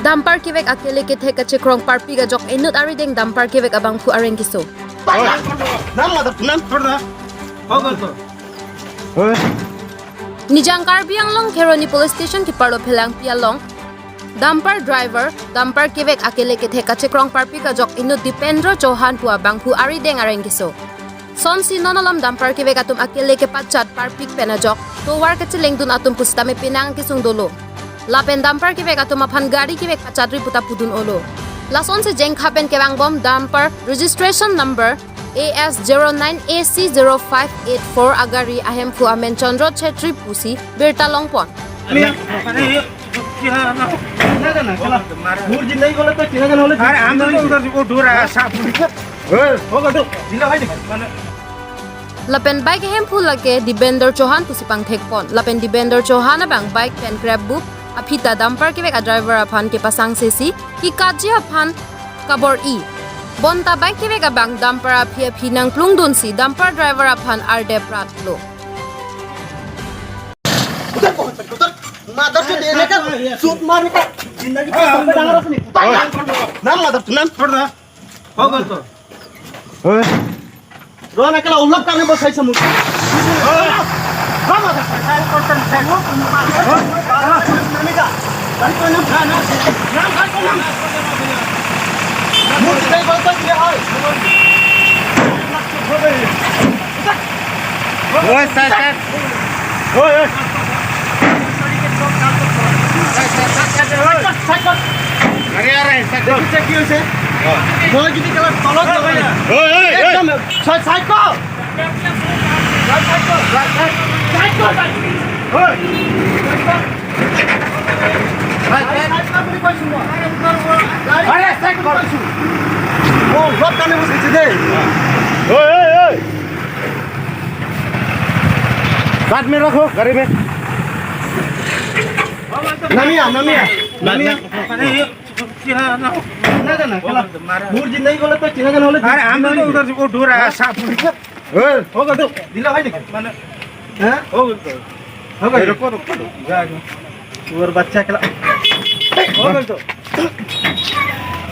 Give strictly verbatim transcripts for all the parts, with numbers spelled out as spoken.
Dumper kevek akele kethek kachekrong parpik ajok inut arideng dumper kevek abangphu areng keso. Nam mother, nam. Hold on, sir. Nijang Karbi Anglong Kheroni Police Station keparlo phelangpi along dumper driver, dumper kevek akele kethek kachekrong parpik ajok inut Dipendra Chauhan pu abangphu arideng areng keso. Sonsi non alam dumper kevek atum akele kepachat parpik pen ajok tovar kachelengdun atum pusitame penang kesung dolo. Lapen dumper kevek atum aphan gari kevek pachatri puta pudun-olo. Lasonsi jengkha pen kevangbom dumper registration number A S zero nine A C zero five eight four agari ahemphu amen Chandra Chetri pusi birta longpon. अरे, हम लोग उधर से वो दूर आया, सांप। Lapen bike ahemphu lake Dibender Chauhan pusi pangthekpon. Lapen Dibender Chauhan abang bike pen grab buk aphita dumper kevek a driver aphan kepasang sesi kekaji aphan kabor-i. Bonta bike kevek abang dumper aphi aphi nangplungdunsi dumper driver aphan ardep ratlo. उधर पहुंच सकते, उधर। माधर से देने का सूट मारने का जिंदगी का सबसे बड़ा रस नहीं। नाम माधर, नाम छोड़ ना। हो गया तो। रोना कला उल्लक करने बस ऐसा मुझे। Oi, side, side. Oi, oi. Side, side, side, side, oi. Side, side. Are, are, side, side. Dekhi, dekhi, dekhi, dekhi. Oi. Moi jodi kala tolot jabo. Oi, oi, oi. Ekdom side, side ko. Side, side ko. Side, side. Side ko, side. Oi. Side, side. Side, side ko. Are, side ko. Oh, lot kane bus kiche de. Oi, oi, oi. Side में रखो, गाड़ी में। नमिया, नमिया, नमिया। ना, ना, ना, चला। दूर जिंदगी बोले तो चिन्हा जाना बोले। अरे, हम लोग उधर से वो दूर आया, सांप। ए। होगा तो, दिला भाई देखो। माने, हैं? होगा तो। होगा। रुको, रुको, रुको। जा, जा। और बच्चा कला। होगा तो।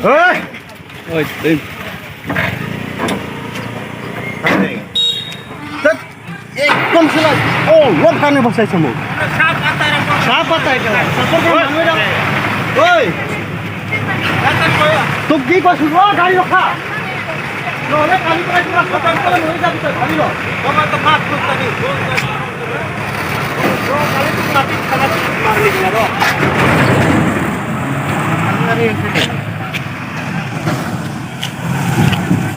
ए। Oi, din. Tet, ekdom sila. Oh, lot kane bus aisa mo. Sap atai kala. Sapor ke manu dam. Oi. Tuk di ko suruh gari rokha. Lo le kali ko suruh ko tang ko lo ja bita kali lo. Kali tu mati kala tu mari kala ro. Kali yang sini.